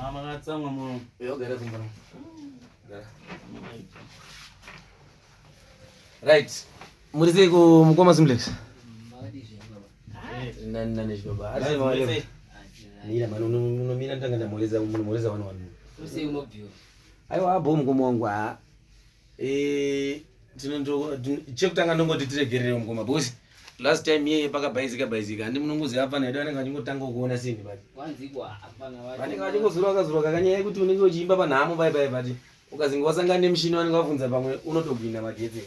Ah, makatsamwa muno. Yo gara kumba. Gara. Right. Muri sei ko mukoma Simplex? Nani nani baba. Ari sei? Mira mano unomira ndanga ndamhoreza munomhoreza vanhu vanhu. Sei unobviwa? Aiwa abo mukoma wangu ha. Eh chekutanga ndongoti tiregererewo mukoma because last time yeye pakabhaizika bhaizika handi munongoziva apfana edu anenge achingotanga kuona sini but vanenge vachingozoroka zoroka kanyaya yekuti unenge uchiimba panhamo pai pai but ukazinge wasangana nemushini vanenge vabvunza pamwe unotogwina magetsi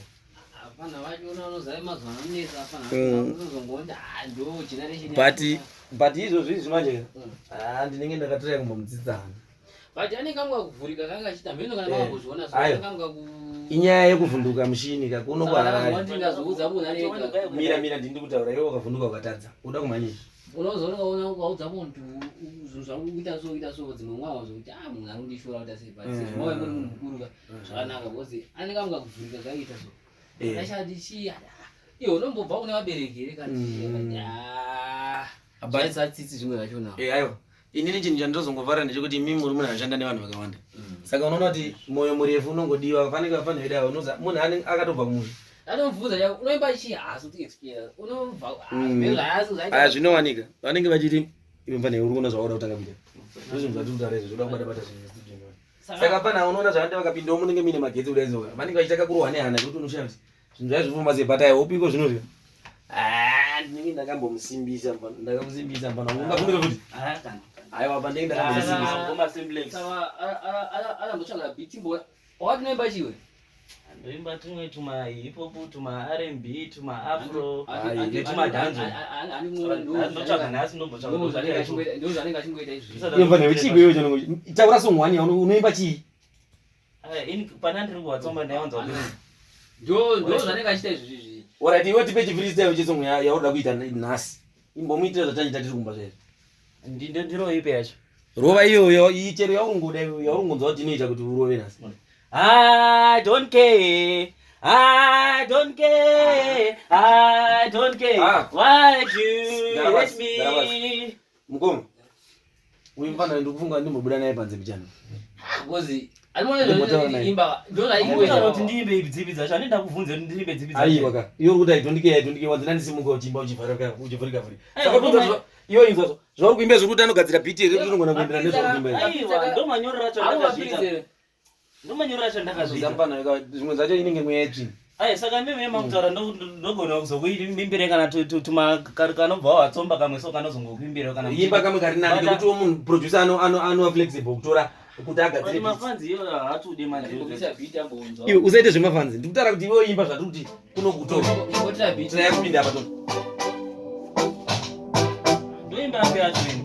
mm. but but izvozvi izvi manje ah, ndinenge ndakatiraya kumbomudzidzana but ane kamwe kakuvhurika kanga achiita mheno kana eh, makambozviona so ane kamwe kaku inyaya yekuvhunduka mushini ka kuno kwaharare ndingazoudza munhu ane ega mira mira ndini kutaura iwe wakavhunduka ukatadza uda kumhanyisa unozoona ukaona ukaudza munhu zvinhu zvangu kuita so kuita so dzimwe nguva wazokuti ah munhu ari kundishora kuita sei but sezvo mave muri munhu mukuru ka mm. zvakanaka because ane kamwe kakuvhurika kaita so eh. ndashati chii iwe unombobva kune vabereki here kana mm. ah, zvaisa tsitsi zvimwe zvachona eh, aiwa inini chinhu chandinozongovhara ndechekuti imi muri munhu anoshanda nevanhu vakawanda mm. saka unoona kuti mwoyo murefu unongodiwa fanike vafanira vedu ava unoza munhu anenge akatobva kumusha anomubvunza unoimba chii haasi kuti explain unobva mm. aya zvinowanika vanenge vachiti iwe mfana uri kuona zvauda kutanga kuita ndozvinhu zvatiri kutaura izvo zvoda kubata bata zvinhu saka pana unoona zvavanenge vakapindawo munenge muine magetsi kudai zoka vanenge vachiita kakurohwa nehana zvekuti unoshaya kuti zvinhu zvai zvifamba sei but i hope iko zvinozvi ah, ndinenge ndakambomusimbisa ndakamusimbisa mfana ungavhunduka futi ah, aiwa pa ndinenge ndakambomusimbisa akambotsvaga biti mbora wakati unoimba chiwe ndoimba tumwe tuma hip hop tuma rnb tuma afro netuma danzo ndotsvaga nhasi ndombotsvagandozvanenge achingoita izvi taura song one unoimba chii Pana ndiri kuwatsomba ndaiwanza kuti ndo zvanenge achiita izvi izvi. Alright, iwe tipe chi freestyle chesong yaunoda kuita nhasi. Imbomuitira zvataiita tiri kumba zvaizvo. Ndiro ipi yacho? Rova iyoyo, iyi chero yaurungoda yaurungonzwa kuti inoita kuti urove nhasi. I don't care. I don't care. I don't care. Ah. Why do you hate me? Mukoma. Uyu mfana ndikufunga ndimbobuda naye panze mbichana. Because imba ndozvaikuita kuti ndiimbe ipi dzipi dzacho andida kuvhunza kuti ndiimbe dzipi dzacho. Aiwa ka. Iwe uri kuti I don't care I don't care wanzi ndandisimuka uchimba uchivharika uchivhurika vhurika. Saka kunza iwe inzwa zvauri kuimba zviri kuti anogadzira beat here kuti unogona kuenderana nezvauri kuimba. Aiwa ndomanyorero acho ndakazviita. Ndomanyorero acho ndakazviita. Mfana zvimwe zvacho inenge mweya yetsvina. Aye saka mimi makutaura ndogona kuzokuimbira kana tuma kanobva watsomba kamwe so kanozongokuimbira kana imba kamwe kari nani ngekuti wo munhu producer ano ano ano flexible kutora kuti agadzire mafanzi iyo haatude manje iwe usaite zvemafanzi ndikutaura kuti iwe imba zvatiri kuti kuno kutora tira kupinda apa to ndoimba api yacho ini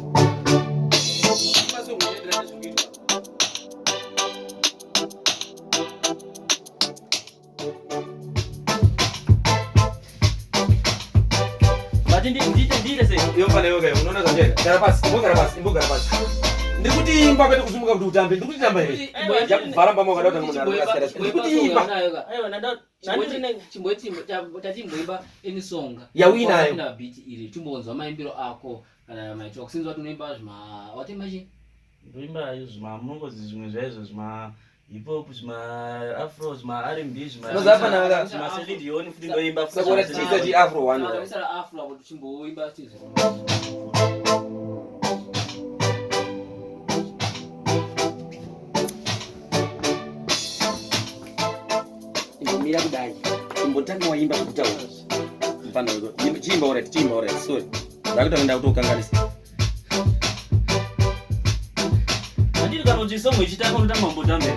Ndikuti imba kwete kusimuka kuti utambe ndikuti tamba here yakuvhara mbama wakada kutanga munhu arikukasira ndikuti imba chimboimba any song yauinayo beat iri chimbonzwa maimbiro ako kana maitiro kusinzwa kuti unoimba zvima watemba chii ndoimba zvima munongozi zvimwe zvaizvo zvima hip hop zvima afro zvima rnb zvima Celine Dion futi ndoimba saka uratichiisa chi afro one isara afro apo tichimboimba tizvo imbomira kudai imbotanga waimba zvekutaura mfana chiimba orit chiimba orit sorry ndakutanga ndakutokanganisa Handiri kana kuti song ichitanga unotanga wambotambe.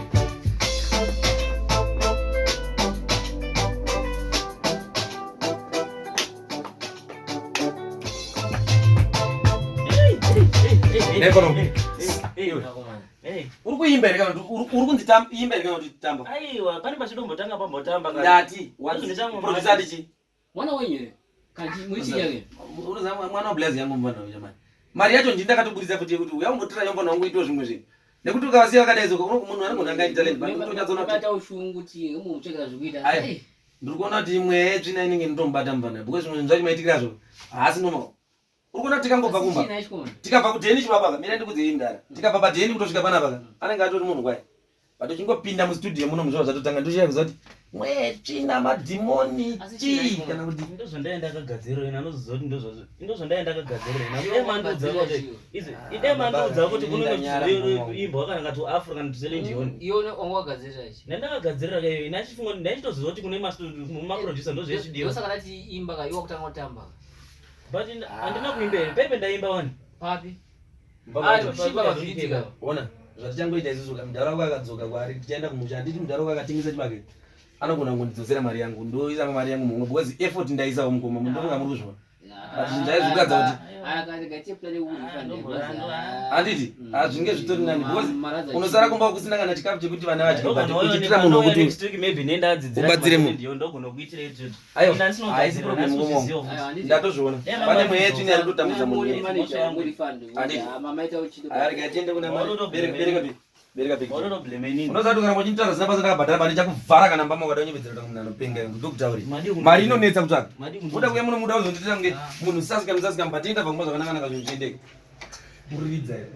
Uri kuimba here kana kuti uri kunzi imba here kana kuti tamba? Aiwa, pane pachidombotanga pambotamba. Ndati, producer ati chii? Mwana wenyu here? Kanti muri chii yake? Unoziva mwana wablazi yangu mwana uyu jamani. Mari yacho ndini ndakatoburitsa futi yekuti uya umbotora yombo wangu ito zvimwe zvinhu. Nekuti ukavasiya vakadai so munhu anogona anga talent but utonyatsoona kuti bata ushungu kuti umuchekera zvikuita. Ayo. Ndiri kuona kuti imwe yetsvina inenge inotomubata mvana because zvimwe zvinhu zvacho maitikira zvo haasi normal. Uri kuona tikangobva kumba. Tikabva kudheni chibaba mira ndikudzei mdara. Tikabva padheni kutosvika panapa ka. Anenge atori munhu kwaye. But uchingopinda mustudio muno muzvava zvatotanga ndoshaya kuziva kuti mwetsvina madhimoni chii kana kuti ndozvandaiya ndakagadzirira ina anoziva kuti ndozvazvo ndozvandaiya ndakagadzirira ina dai mandiudza kuti izvi idai mandiudza kuti kunoimbwa kana kati Africa kana Celine Dion iwe wanga wagadzirira ichi ndandakagadzirira kayo ina achifunga ndaichitoziva kuti kune maproducer ndozvechidiwa ndosaka ndati imba ka iwe wakutanga kutamba but handina kuimba here paipe ndaimba wani papi Ona zvatichangoita isusu ka mudhara wako akadzoka kwaari tichaenda kumusha handiti mudhara wako akatengesa chibage anogona kungondidzosera mari yangu ndoisa mari yangu mumwe because effort ndaisawo mukoma mundofunga muri kuzviona but zvinhu zvaizvikadza kuti handiti hazvinge zvitori nani because unosara kumba kusina kana chikafu chekuti vana vadye but uchiitira munhu wekuti ubatsire munhu. Aiwa haisi problem mukoma wangu ndatozviona pane mweya yetsvina iri kutotambudza munhu iyeye. Aya rega tiende kuna mari bereka bereka bhegi bereka bhegi unoziva kuti kana uchinditaura zvisina basa ndakabhadhara mari ndichakuvhara kana mbama ukada kunyepedzera kuti munhu anopenga iwe ndokutaurira mari inonetsa kutsvaga uda kuuya muno muda kuzondiitira kunge munhu sasika sasika but enda pakumba zvakanaka naka zvinhu zviendeke muridza here.